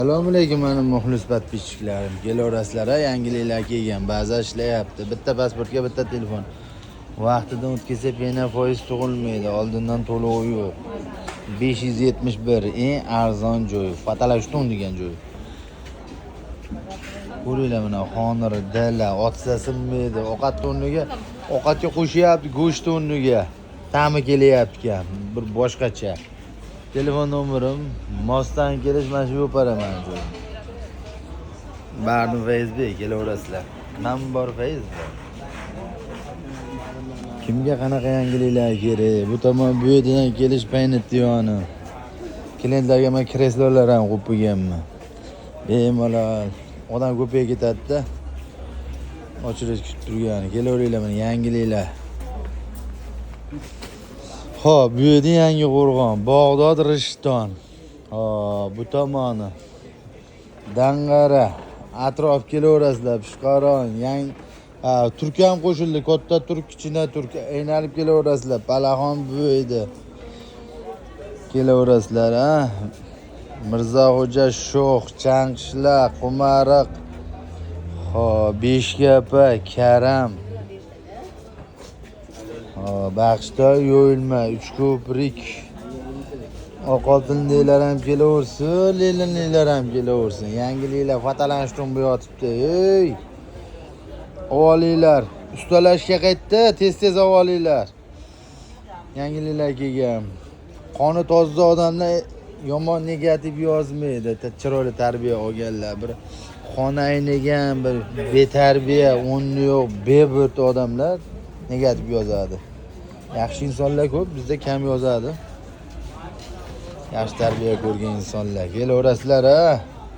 Assalomu alaykum, mani muxlis подписчиklarim. Kelaverasizlar, a, yangiliklar kelgan. Baza ishlayapti. Bitta pasportga bitta telefon. Vaqtidan o'tkazsa, pena foiz tug'ilmaydi. Oldindan to'lovi yo'q. 571 eng arzon joy. Fatalashton degan joy. Ko'ringlar, mana Honor Dela otsa sinmaydi. Ovqat o'rniga, ovqatga qo'shyapti, go'sht o'rniga. Ta'mi kelyapti ekan. Bir boshqacha. Telefon nomerim Mosdan kelish, mana shu yo'paraman joy. Bardim Facebook, kelaverasizlar. Man bor, fayz bor. Kimga qanaqa yangiliklar kerak? Bu tomon, bu yerdan kelish paynetdi yoni. Klientlarga man kreslolar ham qo'yib qo'yganman. Bemalol odam ko'payib ketadi-da. Ochilish kutib turgani. Kelaveringlar, mana yangiliklar. Xo'p, bu yerda Yangi Qo'rg'on, Bag'dod, Rishton. Hop, bu tomoni Dang'ara, atrof kelaverasizlar, Pishqaron, yangi turk ham qo'shildi, katta turk, kichkina turk, aylanib kelaverasizlar. Palaxon bu edi. Kelaverasizlar, ha. Mirzaxo'ja Sho'x, Chanqishloq, Qumariq. Xo'p, Beshkapa, Karam. Xo'p, Baxshitoy, Yo'lma, Uchko'prik. Oq oltinliklar ham kelaversin, lelinliklar ham kelaversin. Yangiliklar fotolanishdan bu yotibdi. Ey! Olinglar. Ustalashga qaytdi, tez-tez olinglar. Yangiliklar kelgan. Qoni toza odamlar yomon negativ yozmaydi. Chiroyli tarbiya olganlar. Bir xona aynagan, bir betarbiya, o'rni yo'q, beburt odamlar negativ yozadi. Yaxshi insonlar ko'p, bizda kam yozadi. Yaxshi tarbiya ko'rgan insonlar. Kelaverasizlar, ha.